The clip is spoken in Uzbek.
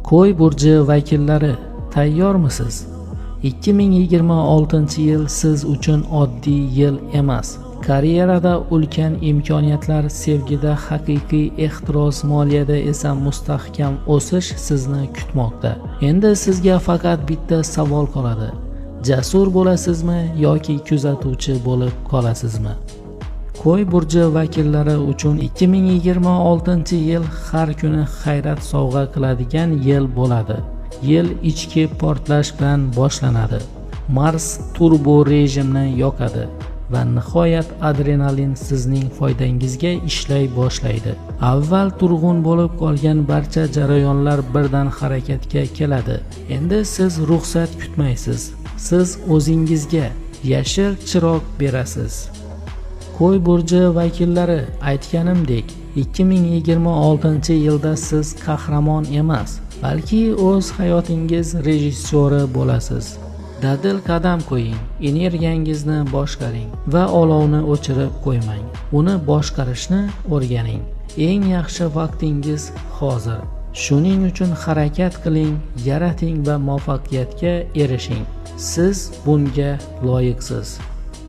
Qo'y burji vakillari, tayyormisiz? 2026-yil siz uchun oddiy yil emas. Karyerada ulkan imkoniyatlar, sevgida haqiqiy ehtiros, moliyada esa mustahkam o'sish sizni kutmoqda. Endi sizga faqat bitta savol qoladi: jasur bo'lasizmi yoki kuzatuvchi bo'lib qolasizmi? Qo'y burji vakillari uchun 2026-yil har kuni hayrat sovg'a qiladigan yil bo'ladi. Yil ichki portlash bilan boshlanadi. Mars turbo rejimni yoqadi va nihoyat adrenalin sizning foydangizga ishlay boshlaydi. Avval turg'un bo'lib qolgan barcha jarayonlar birdan harakatga keladi. Endi siz ruxsat kutmaysiz. Siz o'zingizga yashil chiroq berasiz. Qo'y burji vakillari, aytganimdek, 2026-yilda siz qahramon emas, balki o'z hayotingiz rejissyori bo'lasiz. Dadil qadam qo'ying, energiyangizni boshqaring va olovni o'chirib qo'ymang. Uni boshqarishni o'rganing. Eng yaxshi vaqtingiz hozir. Shuning uchun harakat qiling, yarating va muvaffaqiyatga erishing. Siz bunga loyiqsiz.